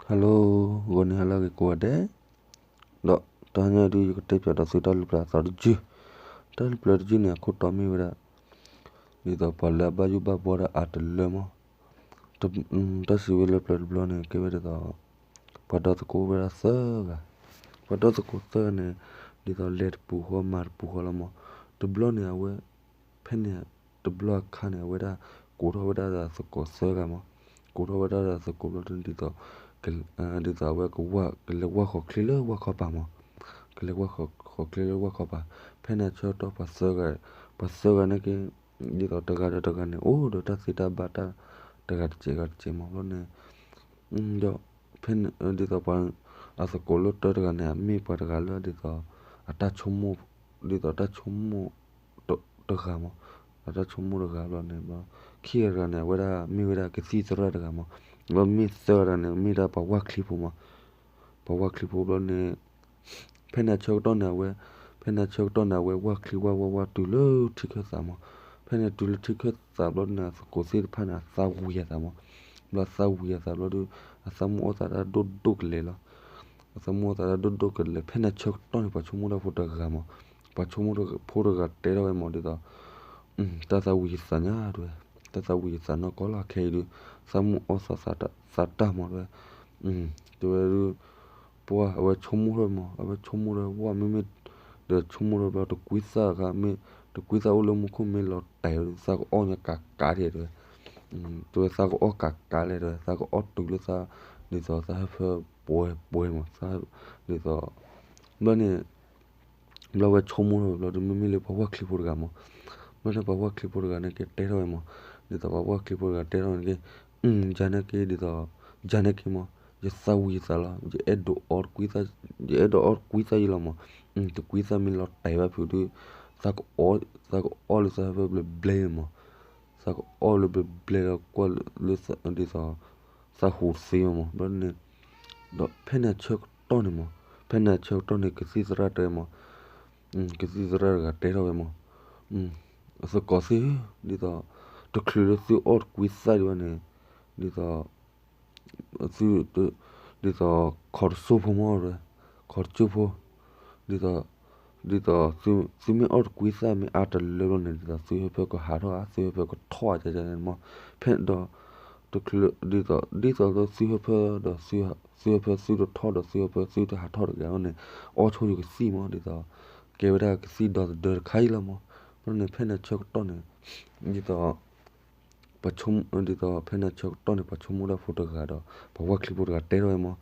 Hello, ဂီၤနံၤဟါလၢအဂ့ၤကိးဂၤဒဲး, ဒီးတဟါညါအံၤဒုး ယကတဲပၠးဒီးသုတၢ်လုၢ်ပျၢၤအသီတယုၢ်, တၢ်လုၢ်ပျၢၤတယုၢ်န့ၣ် အခိၣ်တီမ့ၢ်ဝဲဒၣ် ဒ်သိးပှၤလၢအဘၣ်ယိၣ်ဘၣ်ဘှီဒီးအါတလၢမး, တၢ်စံးဝဲလၢပျၢၤတဘျီန့ၣ် ကဲဝဲဒ်သိး ပှၤဒီသကိးဝဲဒၣ်သၢဂၤ, ပှၤဒီသကိးသၢဂၤန့ၣ် ဒ်သိးလဲၤတပူၤဃီမၤတပူၤဃီလီၤမး, တဘျီန့ၣ်အဝဲ ဖဲန့ၣ် တဘျီအခါန့ၣ် အဝဲဒၣ် ကိးထီၣ်ဝဲဒၣ်ဒီးသကိးသၢဂၤမး, ကိးထီၣ်ဝဲဒၣ်ဒီးသကိးဘျီဒုး ဒ်သိး ဒ်သိးအဝဲကဝၢ် ကလဲၤဝၢ်ဃီၤချ့လၢဝၢ်ခီပၤမး, ကလဲၤဝၢ်ဃီၤချ့လၢဝၢ်ခီပၤ, ဖဲန့ၣ်အဆၢကတီၢ် ပှၤသၢဂၤ, ပှၤသၢဂၤန့ၣ်က့ ဒ်သိးတဂၤဒီးတဂၤန့ၣ် အိၣ်ဒီးတၢ်သ့တၢ်ဘၣ်တၢ် တဂၤတစဲးဂၤတစဲးမးဘျီန့ၣ် ဒီး ဖဲန့ၣ် ဒ်သိးပှၤ အသကိးလၢတၢတဂၤန့ၣ် အမ့ၢ်ပှၤတဂၤလၢဒ်သိး အတၢ်ဆိကမိၣ် ဒ်သိးတၢ်ဆိကမိၣ် တဂၤမး, အတၢ်ဆိကမိၣ်တဂၤဘျီန့ၣ် ဘျီ ခံဂၤတဂၤန့ၣ် အဝဲဒၣ်မ့ၢ်ဝဲဒၣ်ကသံၣ်သရၣ်တဂၤမး, ဘျီမ့ၢ်သၢဂၤတဂၤန့ၣ် မ့ၢ်ဒၣ်ပှၤဝၢ်ချံဖိမး, ပှၤဝၢ်ချံဖိဘျီန့ၣ် ဖဲန့ၣ်အဆၢကတီၢ်န့ၣ် အဝဲ ဖဲန့ၣ်အဆၢကတီၢ်န့ၣ် အဝဲဝၢ်ချံဝၢ်ဝၢ်ဝၢ်တုၤလၢထံခၢၣ်သးမး, ဖဲန့ၣ်တုၤလၢထံခၢၣ်သးဘျီန့ၣ် အသကိးသ့ၣ်တဖၣ်န့ၣ် အသးဝံၤအသးမး, ဘျီအသးဝံၤအသးဘျီဒုး အသးမုၢ်အီၣ်သးတၢ်ဒိၣ်ဒိၣ်ကလဲာ်လီၤ, အသးမုၢ်အီၣ်သးတၢ်ဒိၣ်ဒိၣ်ကလဲာ် ဖဲန့ၣ်အဆၢကတီၢ်န့ၣ် ပှၤဆိကမိၣ်တၢ်ဖိတဂၤမး, ပှၤဆိကမိၣ်ဖိတဂၤတဲထီၣ်ဝဲမးဒ်သိး တၢ်သးဝံၤယသးညါတဲဝဲ, တၢ်သးဝံၤယသးနီၢ်ကီၢ်လီၤခဲအံၤဒုး, သးမုၢ်အီၣ်သးသးတၢ်မးတဲဝဲ, တဲဝဲဒုး ပှၤအဝဲဆိကမိၣ်ထီၣ်မး, အဝဲဆိကမိၣ်ထီၣ်ဝဲမ့မ့ၢ် ဒီးဆိကမိၣ်ထီၣ်ဘျီ တကွံသၣ်အခါမ့ၢ် တကွံသၣ်အိၣ်လၢမူခိၣ်မ့ၢ်လီၤတဲာ်ဝဲဒုး သးကအီၣ်ညါကးကးဒဲးတဲဝဲ, တဲဝဲသးကအီၣ်ကးကးလဲၣ်တဲဝဲ သးကအီၣ်တုၤလၢသး ဒ်သိးသးဟၢဖၢပှဲၤပှဲၤမး ဒ်သိး ဘျီန့ၣ် ဘျီဝဲဆိကမိၣ်ထီၣ်ဝဲဘျီဒုး မ့မ့ၢ်လၢပှၤဝၢ်ချံဖိတဂၤမး, ဘျီန့ၣ်ပှၤဝၢ်ချံဖိတဂၤန့ၣ်က့တဲထီၣ်ဝဲမး, ဒ်သိးပှၤဝၢ်ချံဖိတဂၤတဲထီၣ်န့ၣ်က့ ယၤန့ၣ်က့ဒ်သိး ယၤန့ၣ်က့မး ယသးဝံၤယသးလီၤ ယအဲၣ်ဒိးအီတကွံသၣ် ယအဲၣ်ဒိးအီတကွံသၣ်ယံလီၤမး, တကွံသၣ်မ့ၢ်လီၤတဲာ်ဘၣ်ဖုးဒုး သးကအီ သးကအီလၢသးဟၢဖၢဘျဲဘျဲမး, သးကအီလၢဘျဲဘျဲဒီးကွၢ်လၢ ဒ်သိး သးဟူးသ့မးမး ဘျီန့ၣ် ဒီးဖဲန့ၣ်အဆၢကတီၢ်န့ၣ်မး, ဖဲန့ၣ်အဆၢကတီၢ်န့ၣ် ကသံၣ်သရၣ်တဲမး, ကသံၣ်သရၣ်တဂၤတဲထီၣ်ဝဲမး, သကိးသ့ၣ်ဧၢ, ဒ်သိး တချုးလၢသုအီၣ်တကွံသၣ်ဒံးဘၣ်န့ၣ်, ဒ်သိး သု ဒ်သိး ခီၣ်တစိၢ်ဖိမးတဲဝဲ, ခီၣ်တစိၢ်ဖိ, ဒ်သိး ဒ်သိး သုမ့ၢ်အီၣ်တကွံသၣ်မ့ၢ်အါတလၢဘျီန့ၣ် ဒ်သိးသုဟၢဖၢကဟးထီၣ်ဧါ သုဟၢဖၢကထီၣ်ဧါ ကန့ၣ်မး, ဖဲဒီး တချုး ဒ်သိး ဒ်သိးလၢသုဟၢဖၢဒီး သုဟၢဖၢသုတထီၣ်ဒီးသုဟၢဖၢသုတဟးထီၣ်တဂ့ၤန့ၣ် အီဆိယကသံၣ်မး ဒ်သိး ကဲဝဲဒၣ်ကသံၣ်ဒီသဒၢတခါအံၤလီၤမး, ဘျီန့ၣ်ဖဲန့ၣ်ဆၢကတီၢ်န့ၣ် ဒ်သိး ပှၤဆိကမိၣ် ဒ်သိးဖဲန့ၣ်ဆၢကတီၢ်န့ၣ် ပှၤဆိကမိၣ်တၢ်ဖိတဂၤဒီး ပှၤဝၢ်ချံဖိတဂၤတဲထီၣ်ဝဲမး,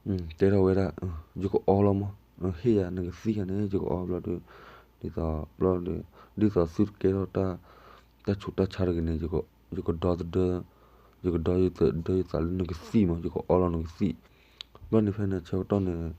တဲထီၣ်ဝဲဒၣ် ယကအီလီၤမး, ဟ့ၣ်ယၤနကသံၣ်ယၤန့ၣ် ယကအီဘျီဒီး ဒ်သိး ဘျီဒီး ဒ်သိးသုတကဲထီၣ် တၢ်ဆူးတၢ်ဆါတဂ့ၤန့ၣ် ယကဒီသဒၢ ယကဒီယသဒၢယသးလၢနကသံၣ်မး ယကအီလီၤနကသံၣ်, ဘျီန့ၣ်ဖဲန့ၣ်ဆၢကတီၢ်န့ၣ်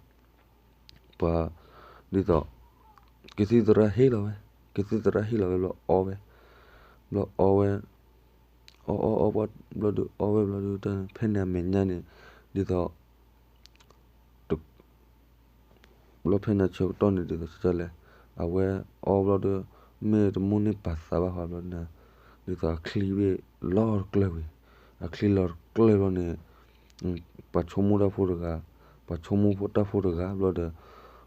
ပှၤ ဒ်သိး ကသံၣ်သရၣ်ဟ့ၣ်လီၤဝဲ, ကသံၣ်သရၣ်ဟ့ၣ်လီၤဝဲဘျီအီဝဲ, ဘျီအီဝဲ အီအီအီဘျီဒုးအီဝဲဘျီဒုး ဖဲန့ၣ်အမဲာ်ညါန့ၣ် ဒ်သိး ဘျီဖဲန့ၣ်ဆၢကတီၢ်န့ၣ် ဒ်သိးလဲၣ် အဝဲအီဘျီဒုး မ့ၢ်တမိၣ်န့ၢ်ပာ်သးဘၣ်ဃးဘျီန့ၣ် ဒ်သိးအချံဘ့ၣ်လီၤတကျၢၢ်ဝံၤ အချံလီၤတကျၢၢ်ဘျီန့ၣ် ပှၤဆိကမိၣ်တၢ်ဖိတဂၤ ပှၤဆိကမိၣ်တၢ်ဖိတဂၤဘျီ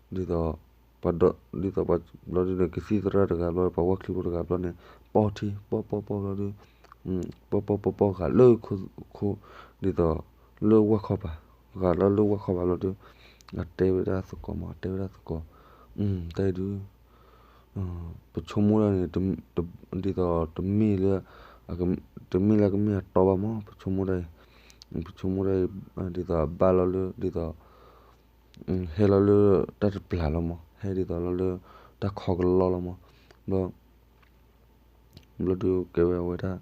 ဒီး ဒ်သိး ပှၤဒီး ဒ်သိး ဘျီဒုးန့ၣ် ကသံၣ်သရၣ်တဂၤဘျီ ပှၤဝၢ်ချံဖိတဂၤဘျီန့ၣ် ပီထံ ပီပီပီဘျီဒုး ပီပီပီပီဂာ်လၢ ခိခိ ဒ်သိး လၢဝၢ်ခီပၤ ဂာ်လၢလၢဝၢ်ခီပၤဘျီဒုး အတဲဝဲဒၣ်သကိးမး အတဲဝဲဒၣ်သကိး တၢ်အံၤဒုး ပဆိကမိၣ်ဒၣ်န့ၣ် ဒ်သိးတမ့ၢ်လၢ တမ့ၢ်လၢကမ့ၢ်အတီဘၣ်မး ပဆိကမိၣ်ဒၣ်အံၤ ပဆိကမိၣ်ဒၣ်အံၤ ဒ်သိးအဘၣ်လီၤလၢ ဒ်သိး ဟဲလီၤလၢတၢ်တပျၢ်လီၤမး ဟဲဒ်သိးလီၤလၢတၢ်ခီကလီလီၤမး ဘျီ ဘျီဒုးကဲဝဲအဝဲဒၣ်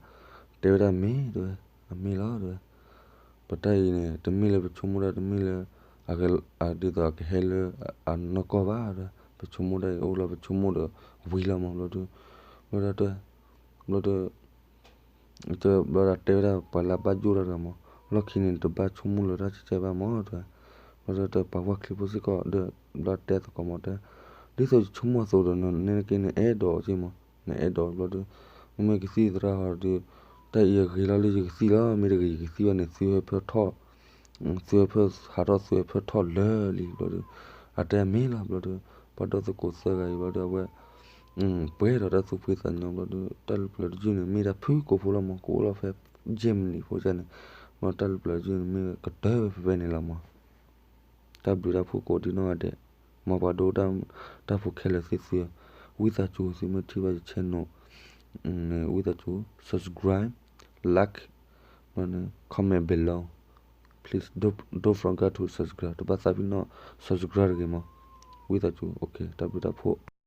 တဲဝဲဒၣ်မ့ၢ်တဲဝဲ အမ့ၢ်လီၤတဲဝဲ ပတၢ်အံၤန့ၣ် တမ့ၢ်လၢပဆိကမိၣ်ဒၣ်တမ့ၢ်လၢ ဒ်သိးအကဟဲလၢအနီၢ်ကီၢ်ဘၣ်တဲဝဲ ပဆိကမိၣ်ဒၣ်အံၤအိၣ်လီၤပဆိကမိၣ်ဒီးဝံၤလီၤမး ဘျီဒုး ဘျီဒုး ဘျီဒုး ဘျီဒုးတဲဝဲဒၣ်ပှၤလၢအဘၣ်ယိၣ်တၢ်တဂၤမး လီၢ်ခံန့ၣ် တဘၣ်ဆိကမိၣ်လၢတၢ်ကဲကဲဘၣ်မးတဲဝဲ ဘျီဒုးတဲပှၤဝၢ်ချံဖိစ့ၢ်ကီးဒီး ဘျီတဲသကိးမးတဲ ဒ်သိးယဆိကမိၣ်အသိးဒီး နက့န့ၣ်အဲၣ်ဒိးက့မး နအဲၣ်ဒိးဘျီဒုး မ့မ့ၢ်ကသံၣ်သရၣ်ဟီဒုး တၢ်အံၤအဂ့ၤလီၤလၢယကသံၣ်လီၤ မ့ၢ်တဂ့ၤယကသံၣ်ဘၣ်န့ၣ် သုဟၢဖၢထီၣ် သုးဝဲဖၢ ဟးထီၣ်သုးဝဲဖၢထီၣ်လၢာ်လံဘျီဒီး အတဲမ့ၢ်လီၤဘျီဒီး ပှၤဒီသကိးသၢဂၤအံၤဘျီဒီး အဝဲ ပှဲၤဒီးတၢ်သူၣ်ဖှံသးညီဘျီဒီး တၢ်လၢပျၢၤတယုၢ်န့ၣ် မ့ၢ်တၢ်ဖုကိးဖိလီၤမး ကအိၣ်လီၤဖဲ Germany ဖိန့ၣ် ဘျီတၢ်လၢပျၢၤတယုၢ်န့ၣ် မ့ၢ်ကတၢၢ်ဝဲဖဲဖဲန့ၣ်လီၤမး. တၢ်ဘျုးတၢ်ဖှိၣ်ကိးဒံနီၢ်ဂၤဒဲး, မ်ပှၤဒိ တၢ်ဖိခဲလၢာ်သ့ၣ်သုဧၢ, ဝံသးစူၤ သုမ့ၢ်ထံၣ်ဘၣ်ယ channel န့ၣ် ဝံသးစူၤ subscribe, like, ဘျီန့ၣ် comment below, please don't, don't forget to subscribe တဘၣ်သးပ့ၤနီၣ် subscribe တဂ့ၤမး, ဝံသးစူၤ တၢ်ဘျုးတၢ်ဖှိၣ်